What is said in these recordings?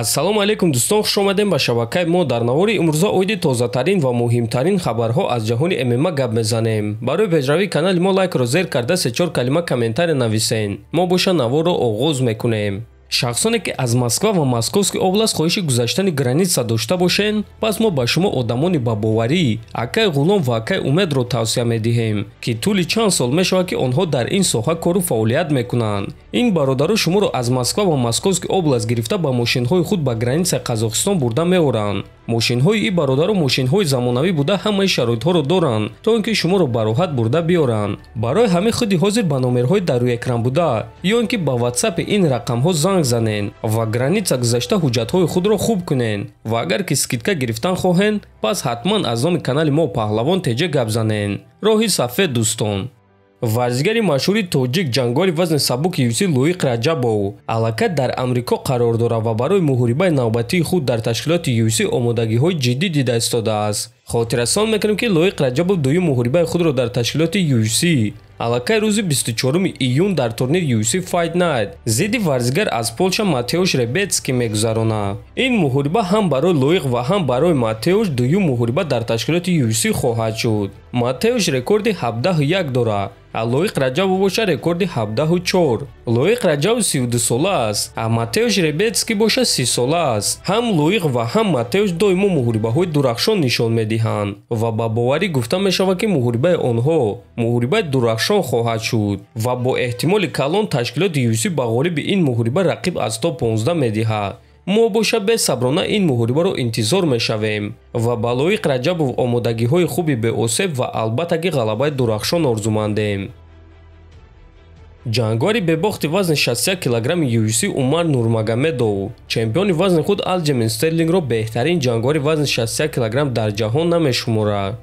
Ассалому алайкум дӯстон, хуш омадем ба шабакаи мо. Дар навори имрӯза оиди тозатарин ва муҳимтарин хабарҳо аз ҷаҳони ММА гап мезанем. Барои пешравии канали мо лайкро зер карда се-чор калима комментария нависен. Мо боша наворро оғоз мекунем. Шахсоне ки аз Москва ва Московский област хоҳиши гузаштани граница дошта бошен, пас мо ба шумо одамони ба боварӣ акай Ғулом ва акай Умедро тавсия медиҳем, ки тӯли чанд сол мешавад, ки онҳо дар ин соҳа кору фаъолият мекунанд. Ин бародаро шуморо аз Москва ва Московский област гирифта ба мошинҳои худ ба границаи Қазоқистон бурда меоранд. Мошинҳои ин бародаро мошинҳои замонавӣ буда ҳамаи шароитҳоро доранд, то ин ки шуморо ба роҳат бурда биёранд. Барои ҳамин худи ҳозир ба номерҳои дар рӯи экран буда ё ин ки ба ватсапи ин рақамҳо занг занен ва граница гузашта ҳуҷҷатҳои худро хуб кунен. Ва агар ки скидка гирифтан хоҳен, пас ҳатман аз номи канали мо Паҳлавон ТЖ гап занен. Роҳи сафед, дӯстон. Варзигари машҳури тоҷик, ҷангори вазни сабуки UFC Лоиқ Раҷабов аллакай дар Амрико қарор дорад ва барои муҳорибаи навбатии худ дар ташкилоти UFC омодагиҳои ҷиддӣ дида истодааст. Хотиррасон мекунем, ки Лоиқ Раҷабов дуюм муҳорибаи худро дар ташкилоти UFC аллакай рӯзи 24 июн дар турнири UFC Fight Night зидди варзигар аз Полша Матеуш Ребетский мегузаронад. Ин муҳориба ҳам барои Лоиқ ва ҳам барои Матеуш дуюм муҳориба дар ташкилоти UFC хоҳад шуд. Матеуш рекорди 17-1 дорад, а Лоиқ Раҷабов боша рекорди 17-4. Лоиқ Раҷабов 32 сола аст, а Матеуш Ребетский боша 30 сола аст. Ҳам Лоиқ ва ҳам Матеуш доимо муҳорибаҳои дурахшон нишон медиҳанд ва ба боварӣ гуфта мешавад, ки муҳорибаи онҳо муҳорибаи дурахшон хоҳад шуд ва бо эҳтимоли калон ташкилоти UFC ба ғолиби ин муҳориба рақиб аз топ 15 медиҳад. Мо боша бесаброна ин муҳорибаро интизор мешавем ва ба Лоиқ Раҷабов омодагиҳои хуби беосеб ва албатта ки ғалабаи дурахшон орзумандем. Ҷангвари бебохти вазни 61 килограмми UFC Умар Нурмагомедов чемпиони вазни худ Алҷамин Стерлингро беҳтарин ҷангвари вазни 61 килограмм дар ҷаҳон намешуморад.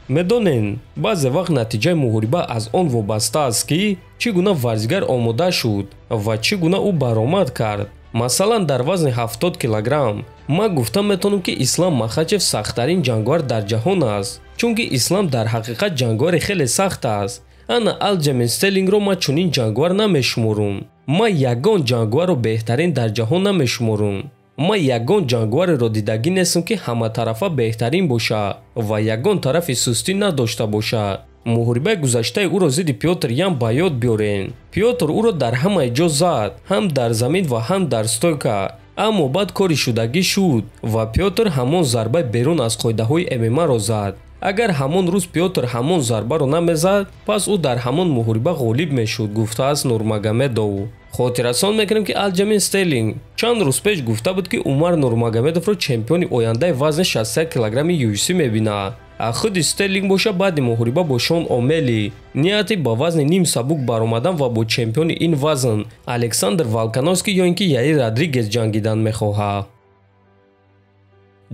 Медонен, баъзе вақт натиҷаи муҳориба аз он вобаста аст, ки чӣ гуна варзигар омода шуд ва чӣ гуна ӯ баромад кард. Масалан, дар вазни 70 килограмм ман гуфта метавонам, ки Ислам Махачев сахттарин ҷангвар дар ҷаҳон аст, чунки Ислам дар ҳақиқат ҷангвари хеле сахт аст. Ана Алҷамин Стерлингро ман чунин ҷангвар намешуморум. Ман ягон ҷангварро беҳтарин дар ҷаҳон намешуморум. Ман ягон ҷангвареро дидагӣ нестам, ки ҳаматарафа беҳтарин бошад ва ягон тарафи сустӣ надошта бошад. Муҳорибаи гузаштаи ӯро зидди Пётр Ян ба ёд биёрен. Пётр ӯро дар ҳамаи ҷо зад, ҳам дар замин ва ҳам дар стойка. Аммо баъд кори шудагӣ шуд ва Пётр ҳамон зарбаи берун аз қоидаҳои ММА-ро зад. Агар ҳамон рӯз Пётр ҳамон зарбаро намезад, пас ӯ дар ҳамон муҳориба ғолиб мешуд, гуфтааст Нурмагомедов. Хотиррасон мекунем, ки Алҷамин Стерлинг чанд рӯз пеш гуфта буд, ки Умар Нурмагомедовро чемпиони ояндаи вазни 61 килограмми UFC мебинад. А худи Стерлинг боша баъди муҳориба бо Шон Омели нияти ба вазни ним сабук баромадан ва бо чемпиони ин вазн Александр Волкановский ё ин ки Яир Родригес ҷангидан мехоҳад.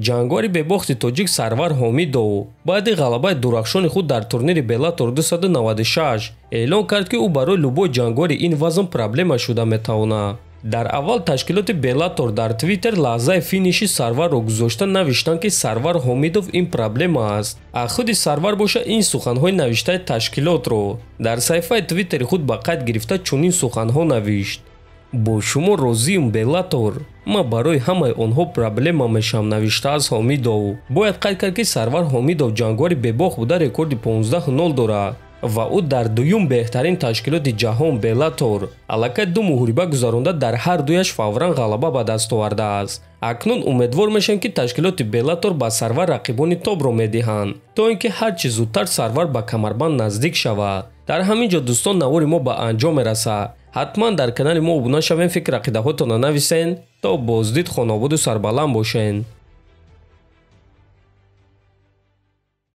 Ҷангвари бебохти тоҷик Сарвар Ҳомидов баъди ғалабаи дурахшони худ дар турнири Беллатор 296 эълон кард, ки ӯ барои любой ҷангвари ин вазн проблема шуда метавонад. Дар аввал ташкилоти Беллатор дар Твиттер лаҳзаи финиши Сарварро гузошта навиштанд, ки Сарвар Ҳомидов ин проблема аст. А худи Сарвар боша ин суханҳои навиштаи ташкилотро дар саҳифаи Твиттери худ ба қайд гирифта чунин суханҳо навишт: бо шумо розиюм, Беллатор, ман барои ҳамаи онҳо проблема мешавам, навиштааст Ҳомидов. Бояд қайд кард, ки Сарвар Ҳомидов ҷангвари бебохт буда рекорди 15-0 дорад ва ӯ дар дуюм беҳтарин ташкилоти ҷаҳон Беллатор аллакай ду муҳориба гузаронда дар ҳар дуяш фавран ғалаба ба даст овардааст. Акнун умедвор мешавем, ки ташкилоти Беллатор ба Сарвар рақибони тобро медиҳанд, то ин ки ҳар чӣ зудтар Сарвар ба камарбанд наздик шавад. Дар ҳамин ҷо, дӯстон, навори мо ба анҷом мерасад. Ҳатман дар канали мо обуна шавем, фикр ақидаҳотонро нависен. То боздид, хонободу сарбаланд бошен.